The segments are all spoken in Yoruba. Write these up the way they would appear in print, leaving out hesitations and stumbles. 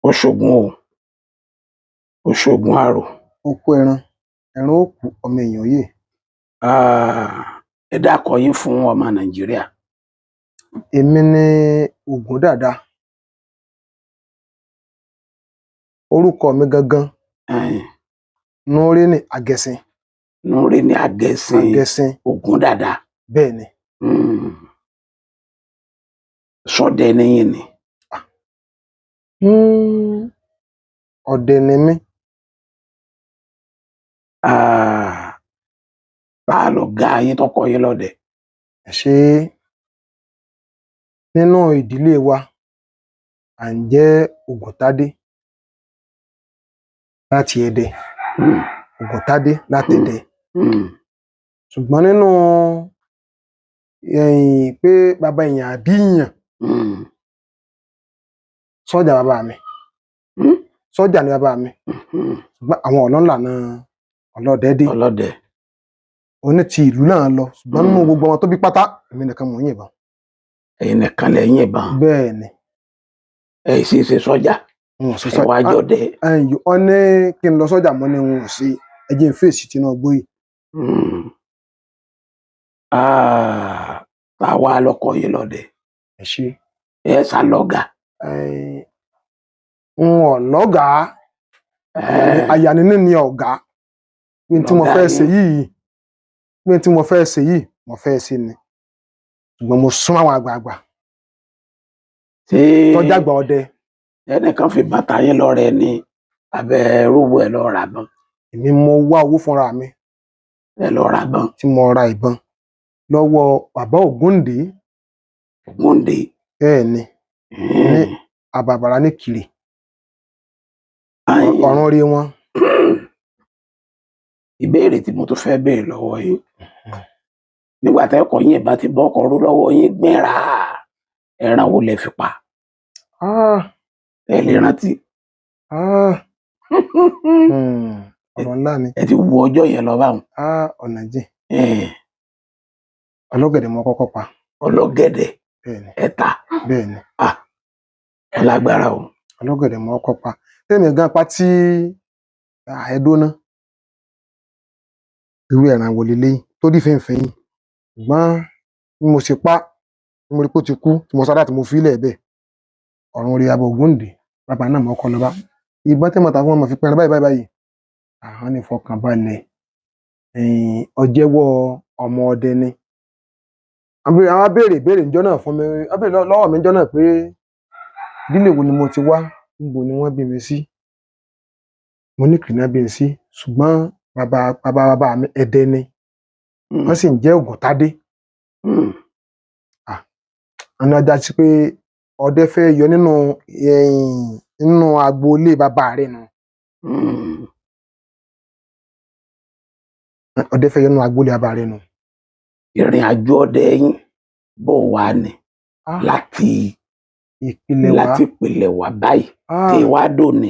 Ó ṣògùn o, ó ṣògùn àrò. Ó kó ẹran, ẹran ó kú, ọmọ èèyàn ó yè. Ẹ dákọ yín fún ọmọ Nàìjíríà. Èmi ni Ògúndàda. Orúkọ mi gangan Núrínì Agẹṣin. Núrínì Agẹṣin. Agẹṣin. Ògúndàda. Bẹ́ẹ̀ ni. Ṣọdẹ ni yín ni? Ọdẹ ni mí. Ta lọ̀gá yín tó kọ́ yín lọ́dẹ? Ẹ ṣé. Nínú ìdílé wa, à ń jẹ́ Ògúntádé láti Ẹdẹ. Ògúntádé láti Ẹdẹ. Ṣùgbọ́n nínú pé bàbá èèyàn àbí èèyàn, sọ́jà bàbá mi. Sọ́jà ni bàbá mi. Ṣùgbọ́n àwọn ọ̀nà ńlá ọlọ́dẹ dé. Ọlọ́dẹ. Oní ti ìlú náà lọ. Ṣùgbọ́n nínú gbogbo wọn tó bí pátá, èmi nìkan mò ń yìnbọn. Ẹ̀yin nìkan lẹ ń yìnbọn. Bẹ́ẹ̀ ni. Ẹ sì ṣe sọ́jà. N ò ṣe Ẹ sọ́jà. wá jọdẹ. Ẹ̀yìn wọ́n ní kí n lọ sọ́jà, mo ní n ò ṣe. Ẹ jẹ́ n fèsì Tinubu yìí. Ta wá ló kọ́ yín lọ́dẹ? Ẹ ṣé. Ẹ sá lọ́gà. N ò lọ́gàá. Àyànníní ni ọ̀gá. Pé n tí mo Lọ̀gá fẹ́ ṣe yín. yìí, pé n tí mo fẹ́ ṣe yìí, mo fẹ́ ṣe ni. Ṣùgbọ́n mo sún àwọn àgbààgbà. Ṣé Tọ́jà àgbà ọdẹ. ẹnìkan fi bàtà yín lọ́rẹ ni abẹ́ rúbọ ẹ lọ rà bán? Èmi mo wá owó fúnra mi. Ẹ lọ rà bán. Tí mo ra ìbọn lọ́wọ́ bàbá Ògúndé. Ògúndé. Bẹ́ẹ̀ ni. Ní Àbàbàrà ní Ìkirè. Ọ̀run rí wọn. Ìbéèrè tí mo tún fẹ́ béèrè lọ́wọ́ yín. Nígbà tẹ́kọ̀ọ́ yín ìbá ti bọ́ ọkọ̀ rú lọ́wọ́ yín gbìnrà, ẹran wo lẹ fi pa? Ẹ lè rántí. Ọ̀rọ̀ ńlá ni. Ẹ ti wo ọjọ́ yẹn lọ báwọn. Ọ̀nà jìn. Ọlọ́gẹ̀dẹ̀ mo kọ́kọ́ pa. Ọlọ́gẹ̀dẹ̀. Bẹ́ẹ̀ ni. Ẹ̀ta. Bẹ́ẹ̀ ni. Ọlágbára o. Ọlọ́gẹ̀dẹ̀ mo kọ́kọ́ pa. Tẹ́mi gan pa tí ẹdóná. Irú ẹran wo leléyìí tó dí fínfín yìí. Ṣùgbọ́n bí mo ṣe pa, bí mo rí pé ó ti kú, tí mo sáré àti mo fi í lẹ̀ bẹ́ẹ̀. Ọ̀run rí abọ́ Ògúndé. Bàbá náà mo kọ́ lọ bá. Ìbọn tí mo ta fún wọn mo fi pẹran báyìí báyìí báyìí. Àwọn ní fọkànbalẹ̀. Ọjẹ́wọ́ ọmọ ọdẹ ni. Àwọn béèrè ìbéèrè níjọ́ náà fún mi. Wọ́n béèrè lọ́wọ́ mi níjọ́ náà pé ìdílé wo ni mo ti wá, níbo ni wọ́n bí mi sí. Mo ní Ìkirè náà bí mi sí. Ṣùgbọ́n bàbá bàbá bàbá mi Ẹdẹ ni. Wọ́n sì ń jẹ́ Ògúntádé. Wọ́n ní ó já sí pé ọdẹ fẹ́ yọ nínú nínú agboolé bàbá rẹ̀ nù. Ọdẹ fẹ́ yọ nínú agboolé bàbá rẹ̀ nù. Ìrìn àjò ọdẹ yín bò wá ni láti ìpìlẹ̀ wá. Láti ìpìlẹ̀ wá báyìí tí wàá dòní.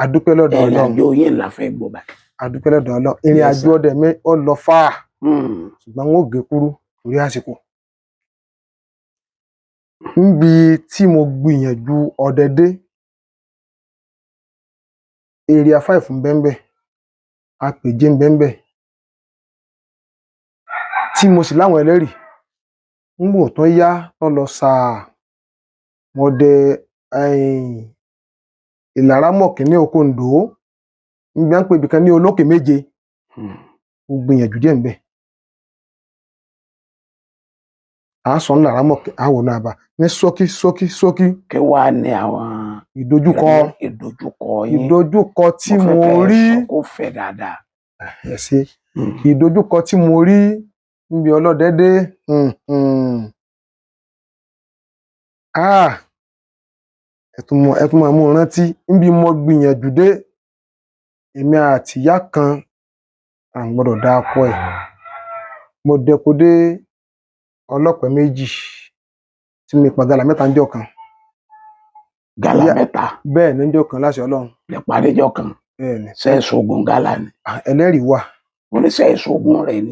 A dúpẹ́ lọ́dọ̀ Ìrìn Ọlọ́run. àjò yín la fẹ́ gbọ́ báyìí. A dúpẹ́ lọ́dọ̀ Ọlọ́run. Ìrìn Yes, àjò sir. ọdẹ mi ó lọ fáà. Ṣùgbọ́n n ó gé kúrú torí àsìkò. Níbi tí mo gbìyànjú ọdẹ dé, Area 5 ń bẹ́ńbẹ́, Apèjé ń bẹ́ńbẹ́, tí mo sì láwọn ẹlẹ́rìí. Ńgbò tó yá tó lọ sàá, mo dẹ Ìlaramọ̀kín ní oko Oǹdó, níbi wọ́n ń pè ibìkan ní Olókè Méje. Mo gbìyànjú díẹ̀ ńbẹ̀. À á sọ Ìlaramọ̀kín, à á wọnú abà ní ṣókí ṣókí ṣókí. Kí wàá ní àwọn Ìdojúkọ. Ìdojúkọ yín. Ìdojúkọ tí Mo fẹ́ mo kẹ́ ẹ rí. sọ kó fẹ̀ dáadáa. Ẹ ṣé. Ìdojúkọ tí mo rí níbi ọlọ́dẹ dé. Ẹ tún máa mú un rántí níbi mo gbìyànjú dé. Èmi àti ìyá kan à ń gbọ́dọ̀ dáko ẹ̀. Mo dẹko dé ọlọ́pẹ méjì tí mi pa gàlà mẹ́ta níjọ́ kan. Gàlà mẹ́ta. Bẹ́ẹ̀ ní níjọ́ kan láṣẹ Ọlọ́run. Lè parí níjọ́ kan. Bẹ́ẹ̀ ni. Ṣé ẹ ṣoògùn gàlà ni? Ẹlẹ́rìí wà. Oníṣẹ́ ìṣògùn rẹ̀ ni.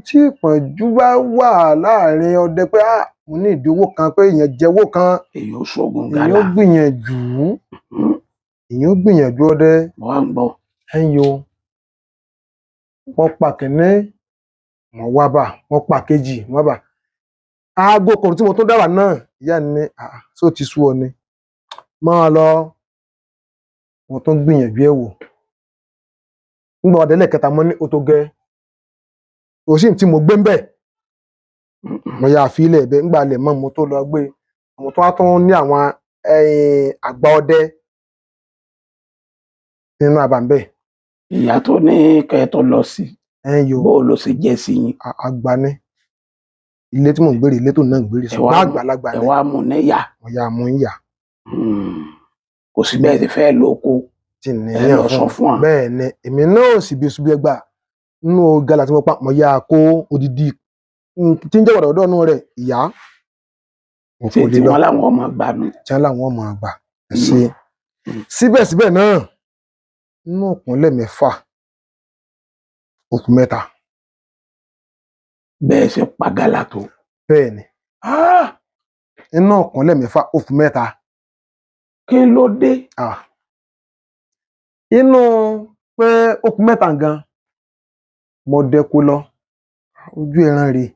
Tí ìpọ́njú bá wà láàrin ọdẹ pé ah, mo ní ìdíwọ́ kan, pé èèyàn jẹ́wọ́ kan, Èyí ó ṣoògùn èèyàn gálà. ó gbìyànjú, èèyàn ó gbìyànjú ọdẹ. Mo wá ń gbọ́. Ẹ̀yin o, wọ́n pa kìnní, wọ́n wá bà, wọ́n pa kejì, wọ́n bà. Aago kan tí mo tún dáwà náà, ìyá mi ní, "Ah, ṣó ti sú ọ ni? Máa lọ." Mo tún gbìyànjú ẹ̀ wò. Nígbà ọdẹ lẹ́ẹ̀kẹta, mo ní ó tó gẹ́. Kò sí ní tí mo gbé ń bẹ̀. Mo yà fi ilẹ̀ bẹ́ẹ̀, nígbà lẹ̀ mọ́ mo tó lọ gbé. Mo tún wá tún ní àwọn àgbà ọdẹ nínú àbá ń bẹ̀. Ìyá tó ní kẹ́ ẹ tó lọ sí, Ẹ̀yin o, bó ló ṣe jẹ́ sí yín? Àgbà ni. Ilé tí mò ń gbére, ilé tó náà ń gbére, Ẹ ṣùgbọ́n àgbàlagbà ẹ ni. wá mú níyà. Mo yà mú ń yà. Kò sí bẹ́ẹ̀ ti fẹ́ lóko. Tí Ẹ nìyẹn lọ sọ fún wa. Bẹ́ẹ̀ ni, èmi náà sì bí ṣubú ẹgbà nínú gàlà tí mo pa, mo yà kó odidi tí ń jẹ́ wọ̀dọ̀wọ̀dọ̀ nù rẹ̀ ìyá. Mo Ṣé kò lè tí lọ wọ́n láwọn ọmọ gbanú? tí wọ́n láwọn ọmọ àgbà ṣe. Síbẹ̀síbẹ̀ náà, nínú ìpínlẹ̀ 6, òkú 3. Bẹ́ẹ̀ ṣe pa gàlà tó. Bẹ́ẹ̀ ni. Nínú ìpínlẹ̀ 6, òkú 3. Kí ló dé? Inú pé òkú 3 gan, mo dẹko lọ, ojú ẹran rèé.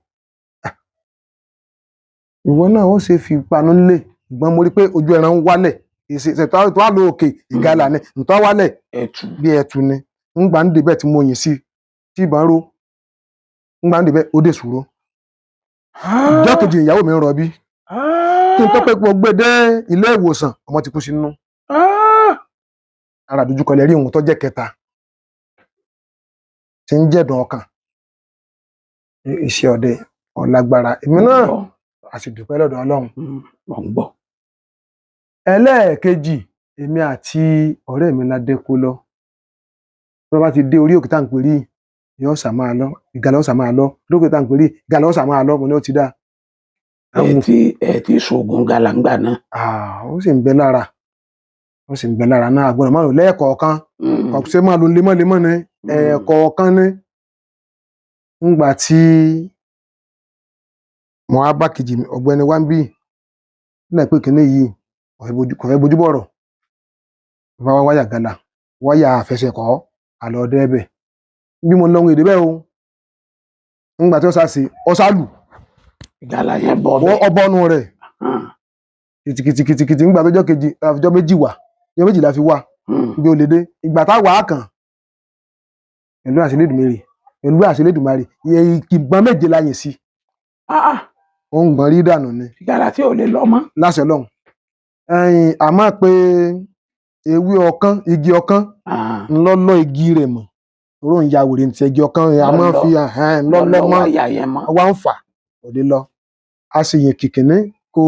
Ìwọ náà ó ṣe fi panu nílé, ṣùgbọ́n mo rí pé ojú ẹran ń wálẹ̀. Ìṣe tó wà lóòkè ìgalà ni, ntọ́ wálẹ̀ Ẹ̀tù. bí ẹ̀tù ni. Ńgbà ń débẹ̀ tí mo yìn sí, tí ìbọn ró, ńgbà ń débẹ̀ ó dé sùúrù. Ìjọ́ kejì ìyàwó mi ń rọbí. Kí n tó pé mo gbé dé ilé ìwòsàn, ọmọ ti kú sínú. Ara àdójúkọ lẹ rí òun tó jẹ́ kẹta tí ń jẹ̀dùn ọkàn. Iṣẹ́ ọdẹ ọ̀làgbára. Èmi náà a sì dúpẹ́ lọ́dọ̀ Ọlọ́run. Mo ń gbọ́. Ẹlẹ́ẹ̀kejì, èmi àti ọ̀rẹ́ mi la dẹ́ko lọ. Bí wọ́n bá ti dé orí òkè tá à ń pè rí, yóò sà máa lọ, ìgalà ó sà máa lọ, lókè tá à ń pè rí, ìgalà ó sà máa lọ, mo ní ó ti dáa. Ẹ ti ṣoògùn gàlà ńgbà náà. Ó sì ń bẹ lára. Ó sì ń bẹ lára náà, àgbọ̀nà márùn-ún lẹ́ẹ̀kọ̀ọ̀kan. Kò ṣe máa lo lemọ́lemọ́ ni, ẹ̀ẹ̀kọ̀ọ̀kan ni. Ńgbà tí mo wá bá kejì mi, ọ̀gbẹ́ni Wáńbì, nígbà pé kinní yìí kò fẹ́ bojú bọ̀rọ̀. Bá wá wáyà gàlà, wáyà àfẹsẹ̀kọ́, àlọ́ dẹ́bẹ̀. Bí mo lọ ohun èdè bẹ́ẹ̀ o. Ńgbà tí ó sá sí, ó sá lù. Gàlà yẹn bọ́ bẹ́ẹ̀. Ó bọ́nu rẹ̀. Kìtìkìtìkìtì ńgbà tó jọ́ kejì, ọjọ́ méjì wà, ọjọ́ méjì la fi wà. Bí o lè dé, ìgbà tá wà á kàn. Pẹ̀lú àṣẹ Elédùmarè, pẹ̀lú àṣẹ Elédùmarè, iye ìgbọ́n 7 la yìn sí. Ó ń gbọ́n rí dànù ni. Gàlà tí ò lè lọ mọ́. Láṣẹ Ọlọ́run. Ẹyin, àmọ́ pé ewé ọkán, igi ọkán, ńlọ́lọ́ igi rẹ̀ mọ̀. Oró ń ya wèrè ní ti igi ọkán, a máa ń fi ńlọ́lọ́ mọ́. Wáyà yẹn mọ́. Wá ń fà, kò lè lọ. A sì yìn kìkìnní kò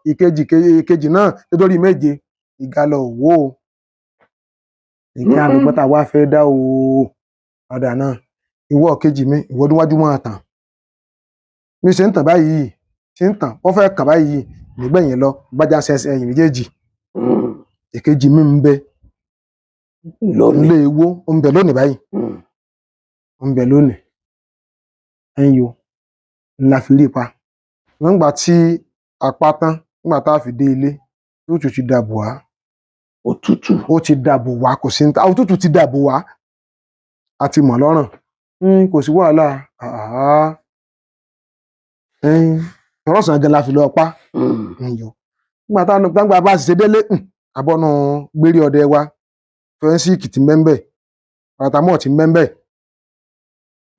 ìkejì náà nítorí 7, ìgalà òwò o. Ìkí àlùbọ́tà tá a wá fẹ́ dá o. Ọ̀dà náà, ìwọ kejì mi, ìwọ níwájú máa tàn. Mi ṣe ń tàn báyìí, ṣe ń tàn, wọ́n fẹ́ kàn báyìí, nígbẹ̀yìn lọ, bájá ṣe ẹsẹ̀ ẹ̀yìn méjèèjì. Ìkejì mi ń bẹ. Lónìí. Ilé ewó, ó ń bẹ lónìí báyìí. Ó ń bẹ lónìí. Ẹ̀yin o, la fi rí pa. Nígbà tí a pa tán, nígbà tá a fi dé ilé, òtútù ti dàbò wá. Òtútù. Ó ti dàbò wá, kò sí ní ta, òtútù ti dàbò wá. A ti mọ̀ lọ́rùn. Kò sí wàhálà. Ọlọ́sàn gan la fi lọ pa. Ẹ̀yin o. Nígbà tá a gbàgbà bá ṣe délé, abọ́nú gbérí ọdẹ wa. Fẹ́ńsìkì ti mẹ́ńbẹ̀. Paratamọ́ọ̀ ti mẹ́ńbẹ̀.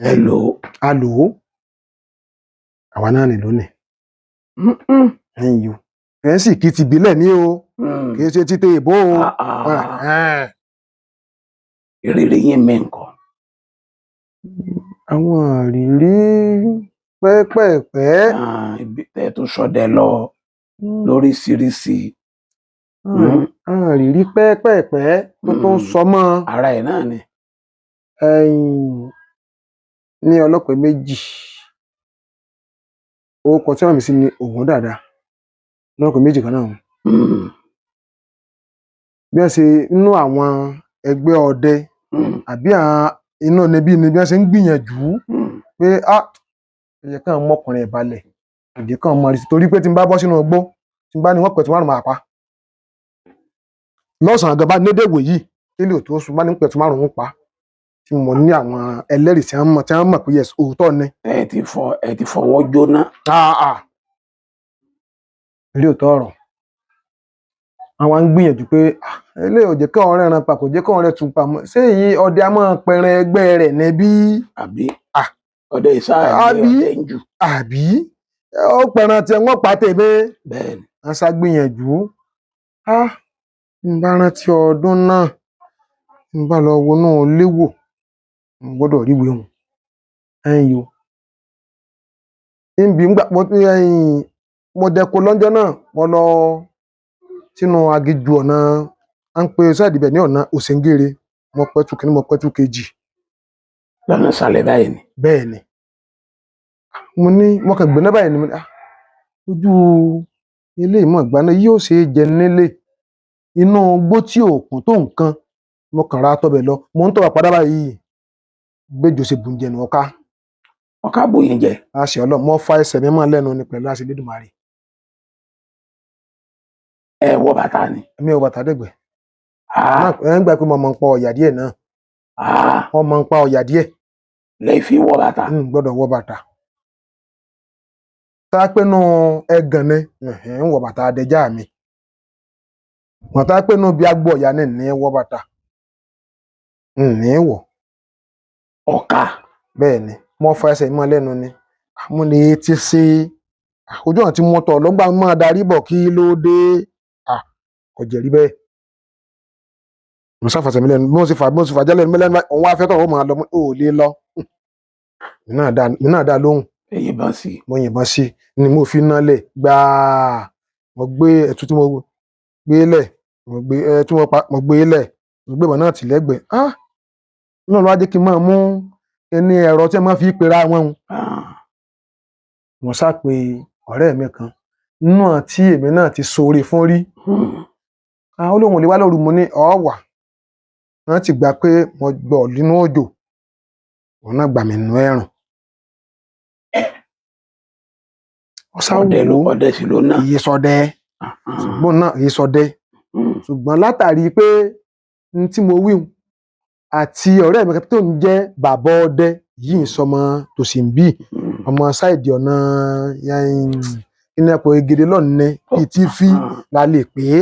Ẹ lò ó. A lò ó. Àwa náà ní lónìí. Ẹ̀yin o. Fẹ́ńsìkì ti bílẹ̀ ní o. Kì í ṣe títẹ ìbò o. Ìrírí yín mi nǹkan. Àwọn ìrírí pẹ́pẹ̀pẹ́. Ibi tẹ́ tó ṣọdẹ lọ lóríṣiríṣi. Ìrírí pẹ́pẹ̀pẹ́ tó tó ń sọ mọ́. Ara ẹ̀ náà ni. Ní ọlọ́pẹ méjì. Orúkọ tí wọ́n mi sí ni Ògún Dàda. Ọlọ́pẹ méjì kan náà. Bí wọ́n ṣe nínú àwọn ẹgbẹ́ ọdẹ àbí àwọn Inú níbí ni bí wọ́n ṣe ń gbìyànjú pé á ẹ̀yẹ kan mọ́kùnrin ìbalẹ̀ ìdí kan mọ́ rí, torí pé tí n bá bọ́ sínú igbó, tí n bá ní wọ́n pẹ̀tù 5 máa pa lọ́sàn-án gan bá nédèwò yìí kílò tó sùn bá ní pẹ̀tù 5 pa, tí mo ní àwọn ẹlẹ́rìí tí wọ́n mọ̀, tí wọ́n mọ̀ pé yes, òótọ́ ni. Ẹ ti fọwọ́ jóná. Ilé òótọ́ ọ̀rọ̀ àwọn ń gbìyànjú pé ah, eléyìí ò jẹ́ kí ọ̀rẹ́ ẹran pa, kò jẹ́ kí ọ̀rẹ́ tún pa mọ́. Ṣé èyí ọdẹ a máa pẹran ẹgbẹ́ rẹ̀ níbí? Àbí? Ah. Ọdẹ ìsáà ní Àbí? ọdẹ ń jù. Àbí ó pẹran tiẹ̀ wọ́n pa tèmi? Bẹ́ẹ̀ ni. Wọ́n ṣá gbìyànjú. Ah, n bá rántí ọdún náà, n bá lọ wọnú léwò, n gbọ́dọ̀ ríwèé òun ẹ̀yìn o nbí ngbà mo ẹ̀yìn mo dẹko lọ́jọ́ náà, mo lọ sínú aginjù ọ̀nà à ń pe sáìdì ibẹ̀ ní ọ̀nà Òsèǹgèrè. Mo pẹ́tù kínní, mo pẹ́tù kejì. Lọ́nà ìsàlẹ̀ báyìí ni. Bẹ́ẹ̀ ni. Mo ní mo kàn gbéná báyìí ni, mo ní ah, ojú ilé ìmọ̀ ìgbaná yóò ṣe é jẹ nílé inú igbó tí òkun tó nǹkan. Mo kàn ra tọbẹ̀ lọ, mo ń tọ́ba padà báyìí, gbẹjọ ṣe bùnjẹ nù ọ̀ka. Ọkà bòyìn jẹ. Àṣẹ Ọlọ́run, mo fa ẹsẹ̀ mi mọ́ lẹ́nu ni pẹ̀lú àṣẹ Elédùmarè. Ẹ wọ bàtà ni. Mi ò bàtà dẹ̀gbẹ́. Ah, Ẹ ń gbà pé mo mọ̀ ń pa ọ̀yà díẹ̀ náà. Ah, Wọ́n mọ̀ ń pa ọ̀yà díẹ̀. Lẹ́yìn fi wọ bàtà. N gbọ́dọ̀ wọ bàtà tá a pé nù ẹgàn ni ń wọ bàtà adẹjá mi, wọ́n tá a pé nù bí agbó ọ̀yà ni ní wọ bàtà ní wọ̀. Ọkà. Bẹ́ẹ̀ ni, mo fa ẹsẹ̀ mọ́ lẹ́nu ni mo lè ti ṣe ojú ọ̀nà tí mo tọ̀ lọ́gbà máa darí bọ̀, kí ló dé? Kò jẹ̀rí bẹ́ẹ̀. Mo sáfàṣẹ mi lẹ́nu, bí mo ṣe fà, bí mo ṣe fà jálẹ̀ mi lẹ́nu, òun wá fẹ́ tọ̀, ó máa lọ, ó lè lọ. Èmi náà dá lóhùn. Èyí bá sí. Mo yìnbọn sí ni mo fi nálẹ̀ gbàá, mo gbé ẹ̀tú tí mo gbé lẹ̀, mo gbé ẹtú mo pa, mo gbé lẹ̀, mo gbé ìbọn náà tì lẹ́gbẹ̀ẹ́. Ah, náà ló wá jẹ́ kí n máa mú ẹni ẹ̀rọ tí ẹ máa fi pera wọn hun. Ah, Mo sá pe ọ̀rẹ́ mi kan nínú àti èmi náà ti ṣoore fún rí. Ah, ó lóun ò lè wá lóru. Mo ní ọ̀ wà wọ́n ti gbà pé mo gbọ́ nínú òjò, òun náà gbà mí nínú ẹ̀rùn. Ó sá Ọdẹ ló wò ó. Ọdẹ sì ló náà. Iye sọdẹ, ṣùgbọ́n náà iye sọdẹ, ṣùgbọ́n látàrí pé n tí mo wí hun àti ọ̀rẹ́ mi kan tó ń jẹ́ bàbá ọdẹ yìí ń sọmọ tòsí ń bí ọmọ sáìdì ọ̀nà kíní ẹ̀pọ̀ egede lọ́nà bíi tí fí la lè pè é.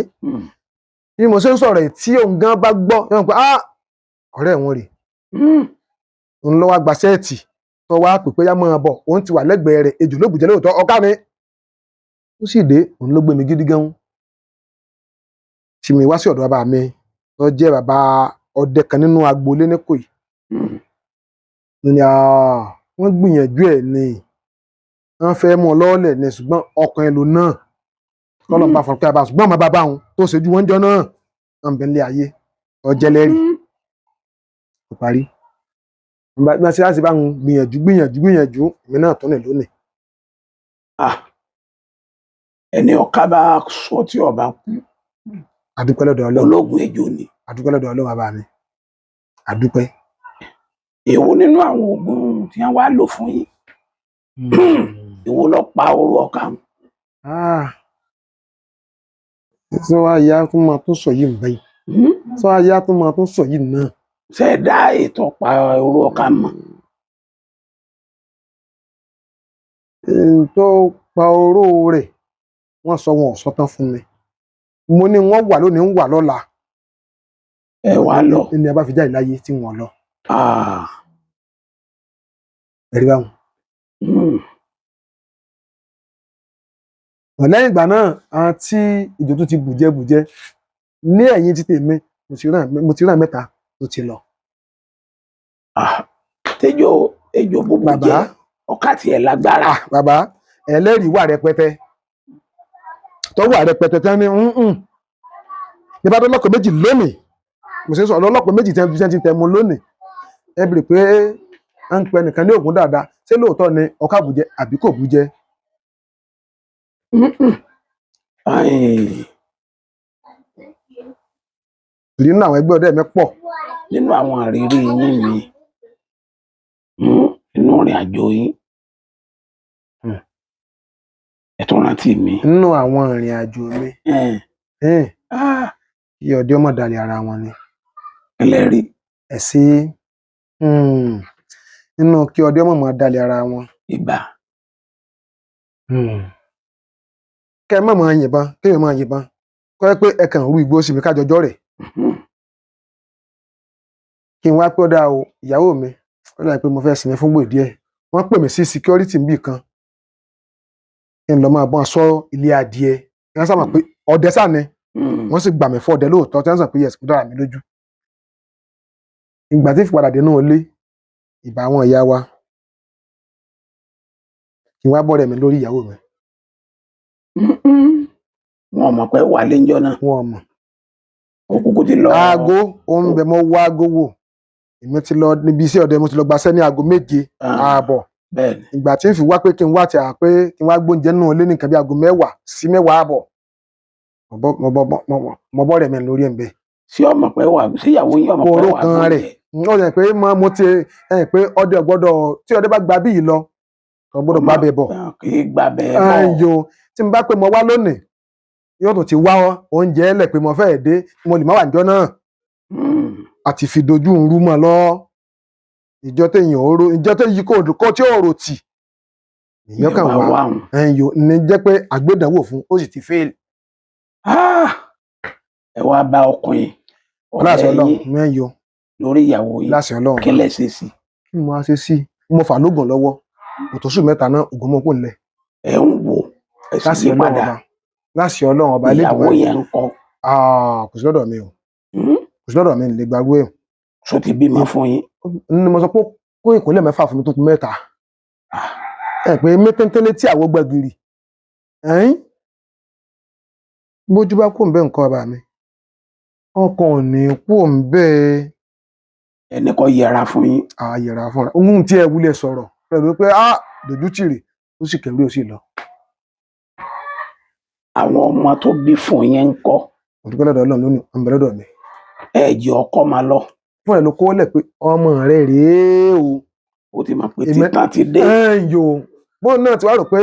Bí mo ṣe ń sọ̀rọ̀ yìí, tí òun gan bá gbọ́ yóò mọ̀ pé ah, ọ̀rẹ́ òun rè. Òun ló wá gba sẹ́ẹ̀tì tó wá pè pé yá máa bọ̀, òun ti wà lẹ́gbẹ̀ẹ́ rẹ̀, ejò ló bùjẹ́ lóòótọ́ ọ̀ká mi, ó sì dé, òun ló gbé mi gidi gan tí mi wá sí ọ̀dọ̀ bàbá mi tó jẹ́ bàbá ọdẹ kan nínú agboolé ní Ìkòyí. Ní ah, wọ́n gbìyànjú ẹ̀ ni, wọ́n fẹ́ mú ọ lọ́ọ̀lẹ̀ ni, ṣùgbọ́n ọkùnrin lò náà kọ́lọ̀ bá fọ̀rọ̀ pé a bá, ṣùgbọ́n ọmọ bàbá òun tó ṣojú wọn jọ náà ń bẹ nílé ayé ọjẹ́lẹ́rì kò parí. Bí wọ́n ṣe láti bá ń gbìyànjú gbìyànjú gbìyànjú, èmi náà tó ní lónìí. Ah, ẹni ọ̀ká bá sọ tí ọba kú. Àdúpẹ́ lọ́dọ̀ Ọlọ́run. Ológun ejò ni. Àdúpẹ́ lọ́dọ̀ Ọlọ́run, bàbá mi, àdúpẹ́. Èwo nínú àwọn oògùn tí wọ́n wá lò fún yín, èwo ló pa oró ọ̀ká hun? Ah. Sọ wá yá tó máa tún sọ yìí báyìí? Sọ wá yá tó máa tún sọ yìí náà? Ṣé ẹ dá ètò pa oró ọ̀ká mọ̀? N tó pa oró rẹ̀, wọ́n sọ, wọn ò sọ tán fún mi. Mo ní wọ́n wà lónìí, ń wà lọ́la. Ẹ wá lọ. Ní a bá fi jáde láyé tí wọ́n lọ. Ah, Ẹ̀rí báwọn. Lẹ́yìn ìgbà náà, àwọn tí ìjọ tó ti bùjẹ́ bùjẹ́ ní ẹ̀yìn ti tèmi, mo ti ràn mẹ́ta tó ti lọ. Ah, tẹjọ ejò búburú Bàbá. jẹ ọ̀ká tiẹ̀ lágbára. Ah, bàbá, ẹlẹ́rìí wà rẹpẹtẹ tó wà rẹpẹtẹ tí wọ́n ní nǹkan ní bá dọ́lọ́kọ̀ méjì lónìí, mo ṣe ń sọ ọlọ́pàá méjì tí wọ́n ti tẹ̀ mú lónìí. Ẹ bèrè pé à ń pẹ nìkan ní ògùn dáadáa, ṣé lóòótọ́ ni ọkà bùjẹ àbí kò bùjẹ? Ai, Torí nínú àwọn ẹgbẹ́ ọdẹ mi pọ̀. Nínú àwọn àrírí yín mi Nínú ìrìn àjò yín. Ẹ tún rántí mi. Nínú àwọn ìrìn àjò mi, Ẹn, kí ọdẹ ọmọ dalẹ̀ ara wọn ni. Kí lẹ rí? Ẹ sí nínú kí ọdẹ ọmọ máa dalẹ̀ ara wọn. Ìbà. Kẹ ẹ má máa yìnbọn, kéèyàn máa yìnbọn kọ́ ẹ pé ẹ kàn rú igbó sí mi kájọjọ́ rẹ̀, kí n wá pé ó dáa o, ìyàwó mi, ó dàbí pé mo fẹ́ sinmi fúngbò díẹ̀, wọ́n pè mí sí security níbì kan, kí n lọ máa bọ́n sọ ilé adìẹ, kí wọ́n sábà pé ọdẹ sáà ni. Wọ́n sì gbà mí fún ọdẹ lóòótọ́, tí wọ́n sọ pé yes, ó dára mi lójú. Ìgbà tí ìfìpadà dé náà lé ìbá àwọn ìyá wa, kí n wá bọ́rẹ̀ mi lórí ìyàwó mi. Wọn ò mọ̀ pé wà lẹ́jọ́ náà. Wọn ò mọ̀. Ó kúkú ti lọ. Aago ó ń bẹ, mo wá aago wò, èmi ti lọ níbi iṣẹ́ ọdẹ, mo ti lọ gbaṣẹ́ ní aago 7 ààbọ̀. Bẹ́ẹ̀ ni. Ìgbà tí ń fi wá pé kí n wá ti à pé kí n wá gbóúnjẹ nínú ilé nìkan bí aago 10 sí 10:30, mo bọ́rẹ̀ mi lórí ẹ̀ ń bẹ. Sí ọmọ pé wà, sí ìyàwó yín ọmọ pé Kòró wà kan gbóúnjẹ? Rẹ̀ ó yẹ pé mo ti ẹ pé ọdẹ ò gbọ́dọ̀, tí ọdẹ bá gba bí yìí lọ, kò gbọ́dọ̀ gbá bẹ́ẹ̀ bọ̀. Kì í gba bẹ́ẹ̀ bọ̀. Ayo tí n bá pé mo wá lónìí, yóò tún ti wá oúnjẹ lẹ̀ pé mo fẹ́ẹ̀ dé, mo lè má wà níjọ́ náà. Àti fi dojú ń rú mọ́ lọ ìjọ téèyàn ó ro, ìjọ téèyàn kò kó tí ò rò tì ìyẹn kàn Ìwà wá. wà hùn. Ẹyọ ní jẹ́ pé àgbédànwò fún ó sì ti fail. Ẹ wá bá ọkùnrin Láṣẹ ọ̀rẹ́ Ọlọ́run yín mẹyọ. lórí ìyàwó yín. Láṣẹ Ọlọ́run. Kí lẹ ṣe sí? Kí mo á ṣe sí i, mo fà lóògùn lọ́wọ́ òtòṣù 3 náà, ògùn mọ kò lẹ. Ẹ ń wò ẹ sì Láṣẹ yí Ọlọ́run padà. ọba, láṣẹ Ọlọ́run ọba Ìyàwó Elédùmarè. yẹn ń kọ́? Kò sí lọ́dọ̀ mi o. Kò sí lọ́dọ̀ mi, lè gbarú ẹ̀. Ṣó ti bímọ fún yín? Ní mo sọ pé kó ìkúnlẹ̀ 6 fún mi tó kù 3. Ẹ pé mẹ́tẹ́ńtẹ́lẹ́ tí àwọ̀ gbẹ̀gìrì ẹ̀yìn bójú bá kú òǹbẹ́ nǹkan ọba mi, ọkàn ò ní kú òǹbẹ́. Ẹni kò yẹra fún yín. Àyẹ̀rà fúnra ohun tí ẹ wúlẹ̀ sọ̀rọ̀ pẹ̀lú pé a dójú tì rè, ó sì kẹrù ó sì lọ. Àwọn ọmọ tó bí fún yín ń kọ́? Mo dúpẹ́ lọ́dọ̀ Ọlọ́run lónìí, ọmọ lọ́dọ̀ mi. Ẹ jẹ́ ọkọ máa lọ. Fún ẹ ló kó lẹ̀ pé ọmọ rẹ rèé o. Ó ti mọ̀ pé títàn ti dé. Ẹ̀yìn o, bóun náà ti wá rò pé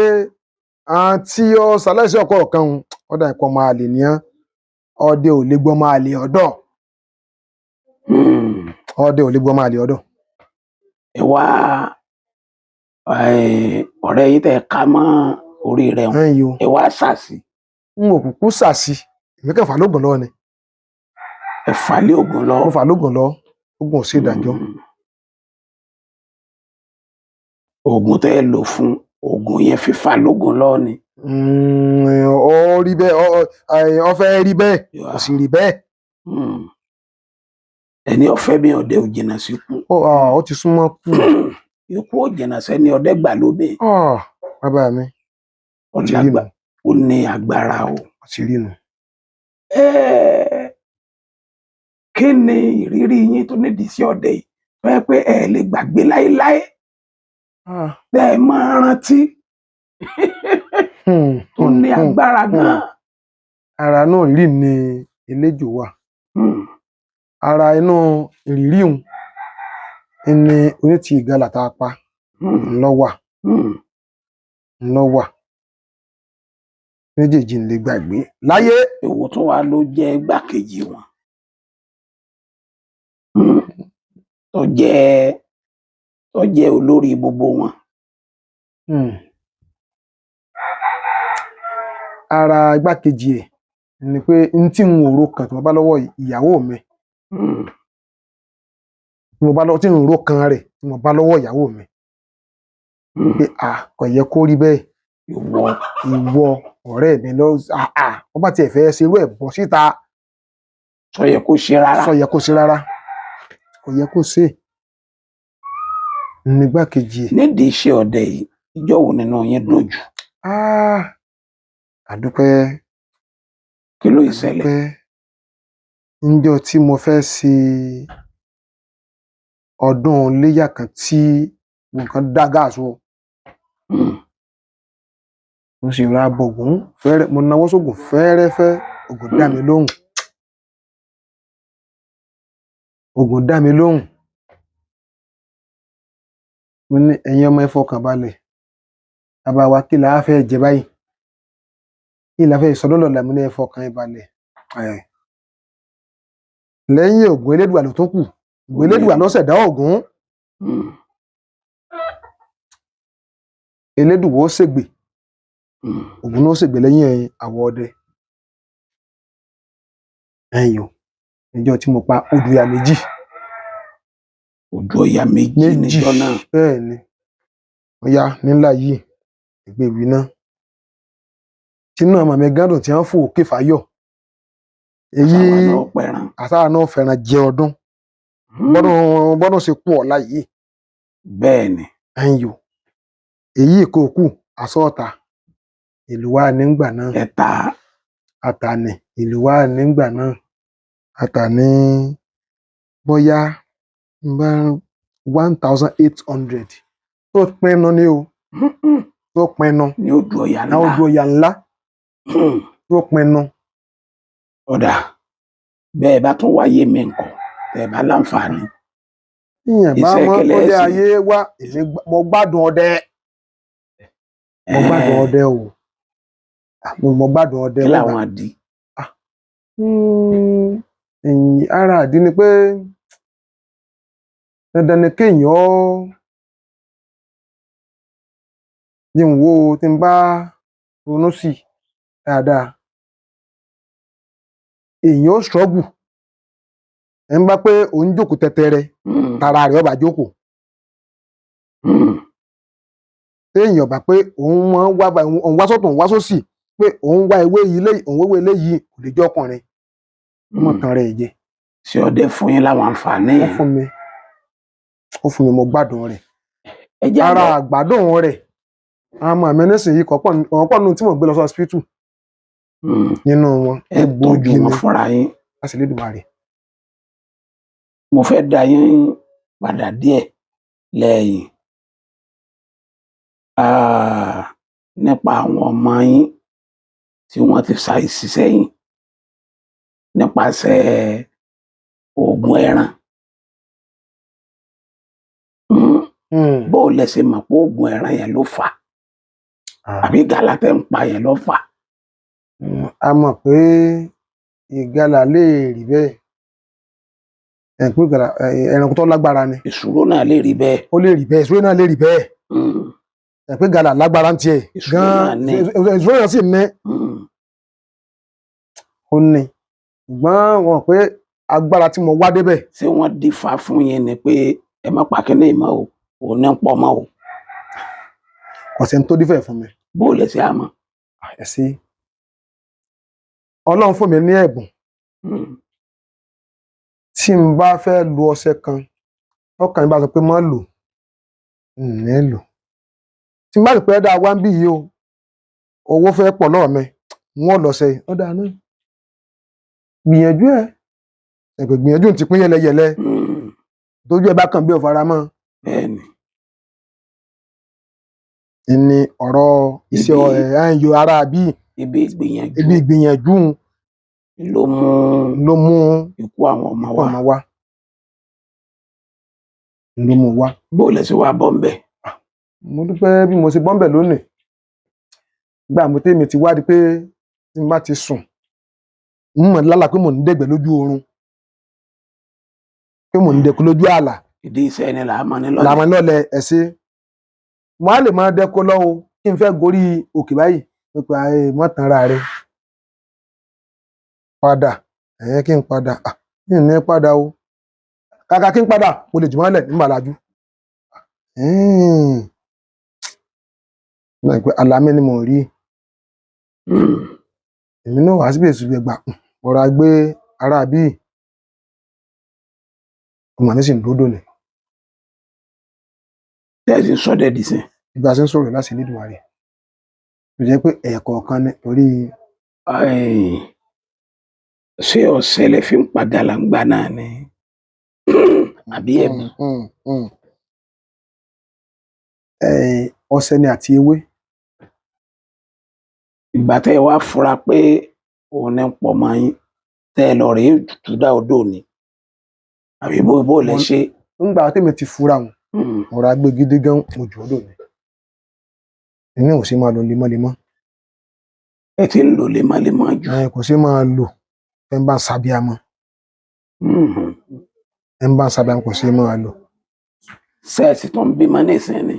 àǹtí ọ ṣaláìsí ọkọ kan òun ọ̀dà ẹ̀kọ́ máa lè ní án, ọdẹ ò lè gbọ́ máa lè ọ̀dọ̀. Ọdẹ ò lè gbọ́ máa lè ọ̀dọ̀. Ẹ wá ọ̀rẹ́ yín tẹ́ ká mọ́ orí rẹ̀ hùn. Ẹ̀yìn o. Ẹ wá ṣàṣì. N ò kúkú ṣàṣì, èmi kàn fà lóògùn lọ́wọ́ ni. Ẹ fà lé ògùn lọ. Mo fà lóògùn lọ, oògùn ò sí ìdájọ́. Oògùn tẹ́ ẹ lò fún oògùn yẹn, fífà lóògùn lọ ni. Ó rí bẹ́ẹ̀, ó fẹ́ rí bẹ́ẹ̀, kò sì rí bẹ́ẹ̀. Ẹni ọ̀fẹ́ mi ọdẹ ò jìnnà sí kú. Ó ti súnmọ́ kú. Ikú ò jìnnà sẹ́ni ọdẹ gbà lómi. Bàbá mi, ó ti rí nu. Ó ní agbára o. Ó ti rí nu. Kí ni ìrírí yín tó nídìí sí ọdẹ yìí tó yẹ pé ẹ lè gbàgbé láéláé, tẹ́ ẹ máa rántí, tó ní agbára gan? Ara náà ìrírí ni eléjò wà. Ara inú ìrírí òun ni onítìí ìgalà tá a pa ńlọ wà, ńlọ wà méjèèjì ń lè gbàgbé láyé. Èwo tún wá ló jẹ́ igbákejì wọn tó jẹ́ olórí gbogbo wọn? Ara igbákejì ẹ̀ ni pé n tí n ò ro kàn tí mo bá lọ́wọ́ ìyàwó mi, tí mo bá lọ tí n ò ro kan rẹ̀ tí mo bá lọ́wọ́ ìyàwó mi, pé a kò yẹ kó rí bẹ́ẹ̀. Ìwọ. Ìwọ ọ̀rẹ́ mi lọ, wọ́n bá tiẹ̀ fẹ́ ṣe irú ẹ̀ bọ́ síta. Sọ yẹ kó ṣe rárá? Sọ yẹ kó ṣe rárá, kò yẹ kó ṣe nígbàkejì ẹ̀. Nídìí iṣẹ́ ọdẹ yìí, ìjọ wo nínú yín dùn jù? Àdúpẹ́. Kí ló ìṣẹ̀lẹ̀? Àdúpẹ́, níjọ́ tí mo fẹ́ ṣe ọdún iléyà kan tí nǹkan dá gáàsì o, mo sì ra bọ̀gún fẹ́rẹ́, mo nawọ́ sóògùn fẹ́ẹ́rẹ́fẹ́, ògùn dá mi lóhùn, ògùn dá mi lóhùn. Mo ní ẹ̀yin ọmọ, ẹ fọkàn balẹ̀, bàbá wa, kí la fẹ́ jẹ báyìí, kí la fẹ́ sọ lọ́lọ́la? Mo ní ẹ fọkàn ẹ balẹ̀. Ẹ̀, lẹ́yìn Ògún, Elédùà ló tún kù. Ògún, Elédùà ló ṣẹ̀dá Ògún. Elédùà ó ṣègbè, Ògún ló ṣègbè lẹ́yìn àwọn ọdẹ. Ẹ̀yìn o, níjọ́ tí mo pa odù ìyá méjì. Odù Ọya méjì? Méjì. Níjọ́ náà? Bẹ́ẹ̀ ni. Ó yá nílá yìí, ẹgbẹ́ ìwé náà tínú àwọn àmì gádùn tí wọ́n fò òkè fáyọ̀ èyí. Àwa náà pẹran. Àsáà náà fẹ́ràn jẹ ọdún bọ́dún bọ́dún ṣe kú ọ̀la yìí. Bẹ́ẹ̀ ni. Ẹ̀yìn o, èyí kò kù àsọ̀ọ̀ta ìlú wa nígbà náà. Ẹ̀ta. Àtàní ìlú wa nígbà náà, àtàní bóyá n bá 1800 tó pinnu ni o, tó pinnu. Ní odù Ọya náà ńlá. Odù Ọya ńlá tó pinnu. Ọ̀dà bẹ́ẹ̀ bá tún wáyé mi nǹkan tẹ́ ẹ bá láǹfààní. Tíyàn bá Iṣẹ́ mọ kẹlẹ́ tó dé ẹ̀sìn. ayé wá, èmi mo gbádùn ọdẹ, mo gbádùn ọdẹ o. Ah, mo gbádùn ọdẹ. Kí mo làwọn àdí? Ẹ̀yìn ara àdí ni pé dandan ni kéèyàn ó yí n wo tí n bá ronú sí i dáadáa, èèyàn ó struggle. Ẹ̀ ń bá pé òun jókòó tẹtẹrẹ, tara rẹ̀ ó bá jókòó. Téèyàn bá pé òun máa ń wá òun wá sọ́tún, òun wá sósì, pé òun wá ewé yìí léyìí, òun wéwé léyìí, kò lè jẹ́ ọkùnrin ó mọ̀ tán rẹ̀ jẹ. Ṣé ọdẹ fún yín láwọn àǹfààní Ó yẹn? fún mi, ó fún mi, mo gbádùn rẹ̀. Ẹ jẹ́ Ara àlọ́. àgbádùn rẹ̀, àwọn ọmọ mi nísìnyí kọ̀pọ̀ ọ̀pọ̀ nínú tí mò ń gbé lọ sí hospital nínú wọn. Ẹ tọ́jú Egbòogi wọn ni fúnra yín. Láti Elédùmarè. Mo fẹ́ dá yín padà díẹ̀ lẹ́yìn. Ah, nípa àwọn ọmọ yín tí wọ́n ti ṣàìsí sẹ́yìn nípasẹ̀ oògùn ẹran. Bó o lẹ ṣe mọ̀ pé oògùn ẹran yẹn ló fà á, àbí gàlá tẹ́ ń pa yẹn ló fà á? A mọ̀ pé ìgalà lè rí bẹ́ẹ̀, ẹ̀ pé ìgalà ẹ̀, ẹranko tó lágbára ni. Ìṣòro náà lè rí bẹ́ẹ̀. Ó lè rí bẹ́ẹ̀, ìṣúré náà lè rí bẹ́ẹ̀. Ẹ̀ pé ìgalà lágbára ń tiẹ̀ Ìṣúró náà gan-an. ní. Ìṣúré náà sì ní. Ó ní, ṣùgbọ́n wọn pé agbára tí mo wá débẹ̀. Ṣé wọ́n dífá fún yín ni pé ẹ má pa kínní mọ́ o, òun ní ń pọ̀ mọ́ o? Kò sẹ́ni tó dífẹ̀ fún mi. Bó o lẹ ṣe àmọ́? Ẹ sí Ọlọ́run fún mi ní ẹ̀bùn. Tí n bá fẹ́ lu ọṣẹ kan, ọkàn mi bá sọ pé má lò, n ní lò. Tí n bá sì pé dáa wá ń bí yìí o, owó fẹ́ pọ̀ lọ́wọ́ mi, n ó lọ ṣe ó dáa náà, gbìyànjú ẹ ẹ̀pẹ̀, gbìyànjú ti pín yẹlẹyẹlẹ. Tójú ẹ bá kàn bí ò fara mọ́. Bẹ́ẹ̀ ni. Ní ọ̀rọ̀ iṣẹ́ ẹ̀ ń yọ ara bí ibi ìgbìyànjú. Ibi ìgbìyànjú ló mú ló mú ikú àwọn ọmọ wa. Ọmọ wa ló mú wa. Bó o lẹ ṣe wá bọ́ ń bẹ̀? Mo dúpẹ́ bí mo ṣe bọ́m̀bẹ̀ lónìí. Gbà mo tèmi ti wádìí pé tí n bá ti sùn, n mọ̀ lálàá pé mò ń dẹ̀gbẹ́ lójú oorun, pé mò ń dẹkun lójú àlà. Ìdí iṣẹ́ ẹni là á mọ ní lọ́lẹ̀. Làwọn lọ́lẹ̀ ẹ̀ ṣe mo á lè máa dẹko lọ́wọ́ kí n fẹ́ gorí òkè báyìí, mo pe ààyè mọ́ tanra rẹ padà, ẹ̀yẹn kí n padà, à kí n ní padà o, kàkà kí n padà mo lè jùmọ̀lẹ̀ ní màlájú pé àlámì ni mò ń rí. Èmi náà wá síbi èsù ẹgbà ọ̀rọ̀ àgbé ara bíi ọmọ mi sì ń dúró dòní. Tẹ́sí sọ́dẹ̀ dì sí. Ìgbà tí ń sọ̀rọ̀ láti Elédùmarè tó jẹ́ pé ẹ̀ẹ̀kọ̀ọ̀kan ni torí. Ṣé ọ̀sẹ̀ lẹ fi ń padà là ń gbà náà ni àbí ẹ̀bù? Ọṣẹ ni àti ewé. Ìgbà tẹ́ ẹ wá fura pé òun ní pọ̀ mọ́ yín, tẹ́ ẹ lọ rèé túdá odò ni, àbí bó lẹ ṣe? Ńgbà tèmi ti fura hùn. Mo ra gbé gidi gan, mo jù ú dò ní inú ò sí máa lò lemọ́lemọ́. Ẹ ti ń lò lemọ́lemọ́ jù. Ẹ kò sí máa lò ẹ ń bá ń ṣàbíamọ. Ẹ ń bá ń ṣàbíamọ kò sí máa lò. Sẹ́ẹ̀sì tó ń bímọ nísìnyí ni.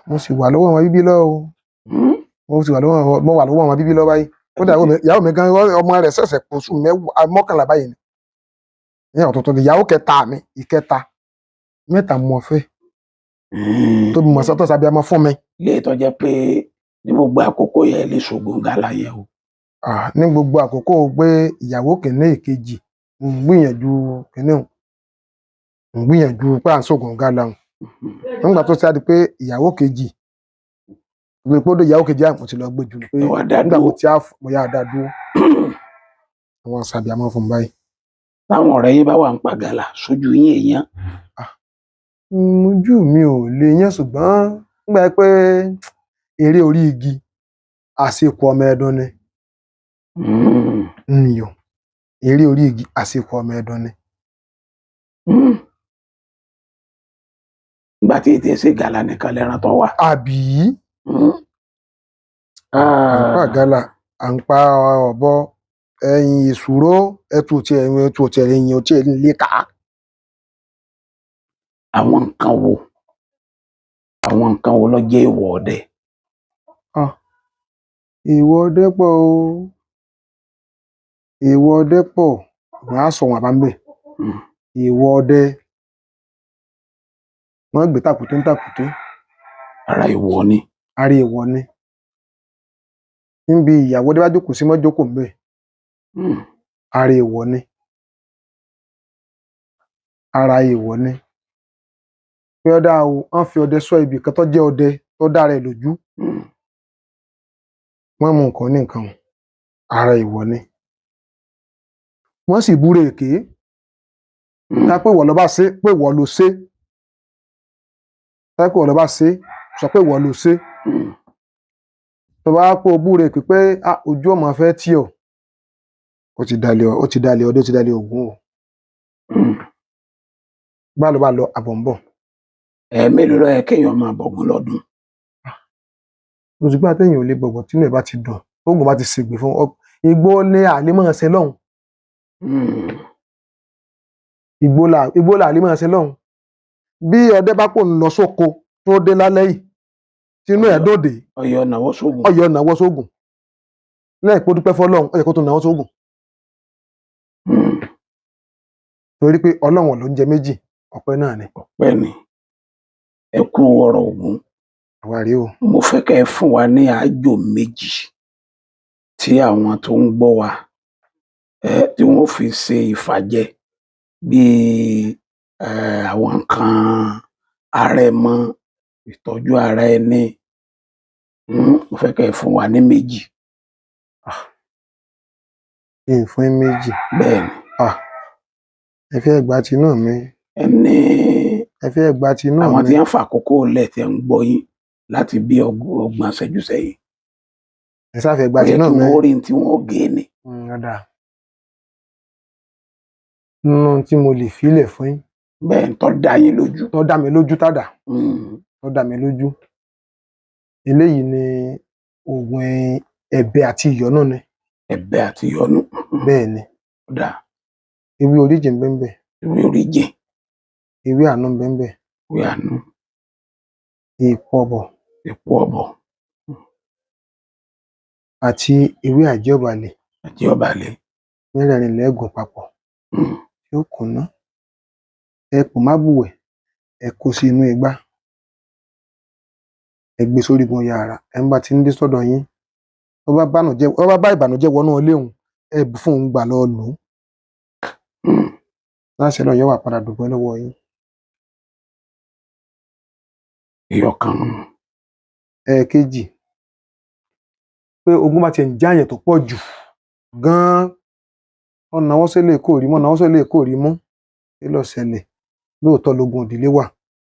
Mo sì wà lọ́wọ́ àwọn bíbí lọ o. Mo sì wà lọ́wọ́ àwọn, mo wà lọ́wọ́ àwọn bíbí lọ báyìí. Kódà ìyàwó mi gan, ọmọ rẹ̀ ṣẹ̀ṣẹ̀ kó oṣù mẹ́wàá 11 báyìí ni. Ní ọ̀tọ̀ọ̀tọ̀ ni ìyàwó kẹta mi, ìkẹta, mẹ́ta mo fẹ́ tó bí mo sọ tó ṣàbíamọ fún mi. Ilé tó jẹ́ pé ní gbogbo àkókò yẹn lè ṣògùn gàlà yẹn o. Ní gbogbo àkókò pé ìyàwó kìíní ìkejì, mo ń gbìyànjú kìíní òun, mo ń gbìyànjú pé à ń ṣògùn gàlà òun. Nígbà tó ṣáà di pé ìyàwó kejì, gbogbo ìpọ́dọ̀ ìyàwó kejì àpò ti lọ gbé jù pé Ẹ wá dá nígbà dúró. mo ti á mo yá dá dúró. Àwọn ṣàbíamọ fún mi báyìí. Táwọn ọ̀rẹ́ yín bá wà ń pa gàlà sójú yín èèyàn. Ojú mi ò lè yán, ṣùgbọ́n nígbà pé eré orí igi àsìkò ọmọ ẹdun ni. Nyò eré orí igi àsìkò ọmọ ẹdun ni. Nígbà tí ètò ẹsẹ gàlà nìkan lẹran tó wà. Àbí à ń pa gàlà, à ń pa ọ̀bọ, ẹyin ìṣòro, ẹtù tí ẹyin ẹtù tí ẹyin tí ẹyin lè kà á. Àwọn nǹkan wo, àwọn nǹkan wo ló jẹ́ èèwọ̀ ọdẹ? Èèwọ̀ ọdẹ pọ̀ o. Èèwọ̀ ọdẹ pọ̀, màá sọ wọn àbá ń bẹ̀. Èèwọ̀ ọdẹ, wọ́n gbé tàkúté ń tàkúté. Ara èèwọ̀ ni. Ara èèwọ̀ ni. Níbi ìyàwó dé bá jókòó sí mọ́ jókòó ńbẹ̀. Ara èèwọ̀ ni. Ara èèwọ̀ ni. Pé ó dáa o, wọ́n fi ọdẹ sọ ibì kan tó jẹ́ ọdẹ tó dára ẹ̀ lójú. Wọ́n mú nǹkan ní nǹkan o. Ara èèwọ̀ ni. Wọ́n sì búra èké. Ká pé ìwọ ló bá ṣe, pé ìwọ ló ṣe. Ká pé ìwọ ló bá ṣe, sọ pé ìwọ ló ṣe. Tó bá pé o búra èké pé ojú ọmọ fẹ́ tì ọ́. Ó ti dalẹ̀, ó ti dalẹ̀ ọdẹ, ó ti dalẹ̀ Ògún o. Bá lọ bá lọ, àbọ̀ ń bọ̀. Ẹ mélòó ló yẹ kéèyàn máa bọ̀gún lọ́dún? Òṣùpá téèyàn ò lè gbọ̀gbọ̀ tínú ẹ̀ bá ti dùn, tóògùn bá ti ṣègbè fún ọ, igbó ní àlè máa ṣe lọ́hùn. Igbó là àlè máa ṣe lọ́hùn. Bí ọdẹ bá pò ń lọ sóko tó dé lálẹ́ yìí, tínú ẹ̀ dòde, Ọyọ nàwọ́ sóògùn. Ọyọ nàwọ́ sóògùn. Lẹ́yìn pé ó dúpẹ́ fọ́lọ́run, ó yẹ kó tún nàwọ́ sóògùn. Torí pé Ọlọ́run ló ń jẹ méjì, ọpẹ́ náà ni. Ọpẹ́ ni. Ẹ kú ọ̀rọ̀ Ògún. Àwa rèé o. Mo fẹ́ kẹ́ ẹ fún wa ní àájò méjì tí àwọn tó ń gbọ́ wa tí wọ́n fi ṣe ìfàjẹ bíi àwọn nǹkan arẹmọ, ìtọ́jú ara ẹni. Mo fẹ́ kẹ́ ẹ fún wa ní méjì. Kí n fún yín méjì. Bẹ́ẹ̀ ni. Ẹ fẹ́ gba tinú mi. Ẹ ní Ẹ fẹ́ gba tinú àwọn mi. tí wọ́n fàkókò lẹ̀ tí ń gbọ́ yín láti bí ọgbọ̀n ìṣẹ́jú sẹ́yìn. Ẹ ṣáà fẹ́ gba Ó yẹ tinú kí mi. wọ́n rí tí wọ́n gé ni. Ó dáa. Nínú tí mo lè filẹ̀ fún yín. Bẹ́ẹ̀ tó dá yín lójú. Tó dá mi lójú tàdá. Tó dá mi lójú. Eléyìí ni oògùn ẹ̀bẹ̀ àti ìyọ́nú ni. Ẹ̀bẹ̀ àti ìyọ́nú. Bẹ́ẹ̀ ni. Ó dáa. Ewé oríjì ń bẹ ńbẹ̀. Ewé oríjì. Ewé àánú ń bẹ ńbẹ̀. Ewé àánú. Èèpo ọ̀bọ̀. Èèpo ọ̀bọ̀. Àti ewé àjẹ́ọ̀bàlẹ̀. Àjẹ́ọ̀bàlẹ̀. Mẹ́rẹ̀ẹ̀rin lẹ́ẹ̀gùn papọ̀. Yóò kúnná. Ẹ pò má bùwẹ̀, ẹ kó sí inú igbá. Ẹ gbé sórígun yàrá. Ẹ ń bá ti ń dé sọ́dọ̀ yín. Tó bá bá ìbànújẹ́ wọnú ilé òun, ẹ bù fún òun gbà lọ lò ó. Láṣẹ náà yóò wà padà dúpẹ́ lọ́wọ́ yín. Ẹyọkan. Ẹ̀ẹ̀kejì, pé ogun bá ti ń jáàyàn tó pọ̀ jù gan-an, wọ́n nawọ́ sílé kò rí mọ́, nawọ́ sílé kò rí mú. Kí ló ṣẹlẹ̀? Lóòótọ́ lógun ìdílé wà,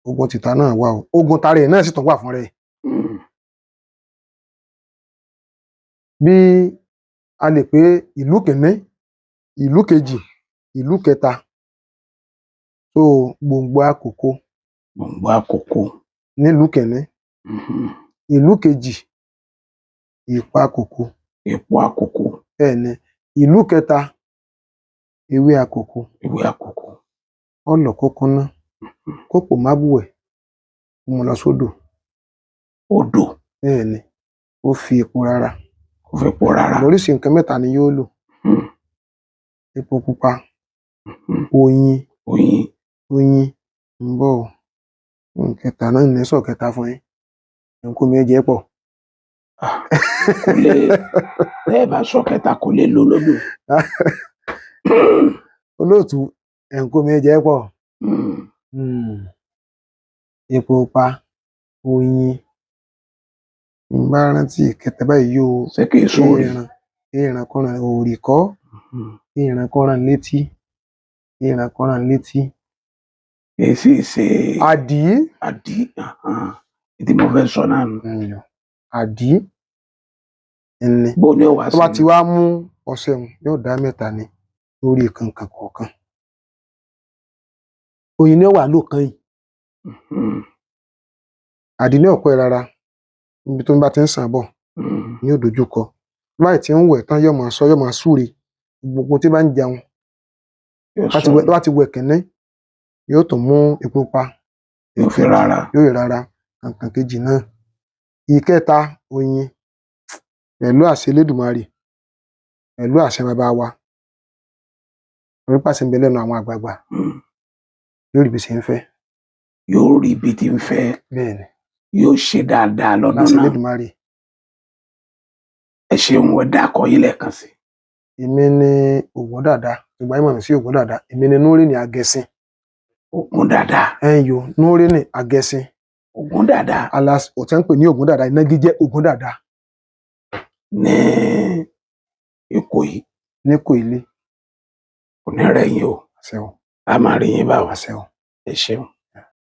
ogun tìta náà wà o, ogun tara ẹ̀ náà sì tún wà fúnra ẹ̀. Bí a lè pé ìlú kìíní, ìlú kejì, ìlú kẹta, tó gbòǹgbò àkókò. Gbòǹgbò àkókò. Nílùú kìnní. Ìlú kejì, ìpakòkò. Èpo àkókò. Bẹ́ẹ̀ ni. Ìlú kẹta, ewé àkókò. Ewé àkókò. Ó lọ̀ kó kúnná, kó pò mábùwẹ̀, kó mú lọ sódò. Odò. Bẹ́ẹ̀ ni, ó fi epo rárá. Kò fi epo rárá. Oríṣi nǹkan mẹ́ta ni yóò lò. Epo pupa, oyin, Oyin. Oyin ń bọ̀ o. Nkẹta náà ní sọ kẹta fún yín. Nǹkó mi jẹ́ pọ̀. Ah, kò lè, tẹ́ ẹ bá sọ kẹta, kò lè lò lódò. Olóòtú, nǹkó mi jẹ́ pọ̀. Epo pupa, oyin. N bá rántí ìkẹta báyìí yóò. Ṣé kìí sóòrì? Èèràn kọ́ran òòrì kọ́. Èèràn kọ́ran létí. Èèràn kọ́ran létí. Kìí sì ṣe Àdí. Àdí. Ìdí mo fẹ́ sọ náà nù. Àdí. Ẹni. Bó ni ó wá Tó bá sí ti wá mú ọṣẹ òun, yóò dá mẹ́ta ni lórí kànkàn kọ̀ọ̀kan. Oyin ni ó wà lò kàn yìí. Àdí ní ọ̀pọ̀ ẹ̀ rárá. Níbi tó ń bá ti ń sàn bọ̀ ní ó dojúkọ. Báyìí tí ń wẹ̀ tán, yóò máa sọ, yóò máa súre. Gbogbo tí bá ń jẹun, Yóò bá ti sọ wẹ̀, tó bá ti wẹ̀ kínní, yóò tún mú epo pupa. Yóò fi rárá. Yóò rí rárá kànkàn kejì náà. Ìkẹta, oyin. Pẹ̀lú àṣẹ Elédùmarè, pẹ̀lú àṣẹ bàbá wa. Orí pàṣẹ ń bẹ lẹ́nu àwọn àgbààgbà. Yóò rí bí ṣe ń fẹ́. Yóò rí ibi tí ń fẹ́. Bẹ́ẹ̀ ni. Yóò ṣe dáadáa lọ́dún Láṣẹ náà. Elédùmarè. Ẹ ṣeun, ẹ dákọ yín lẹ́ẹ̀kan sí. Èmi ni Ògúndàdá. Ìgbà yín mọ̀ mí sí Ògúndàdá. Èmi ni Núrínì Agẹṣin. Ògúndàdá. Ẹ̀yin o, Núrínì Agẹṣin. Ògúndàdá. Alas, òtẹ́ ń pè ní Ògúndàdá, ìnagijẹ Ògúndàdá. Ní Ìkòyí. Ní Kòilé. Kò ní rẹ̀ yín o. Àṣẹ o. A máa rí yín báwo. Àṣẹ o. Ẹ ṣeun.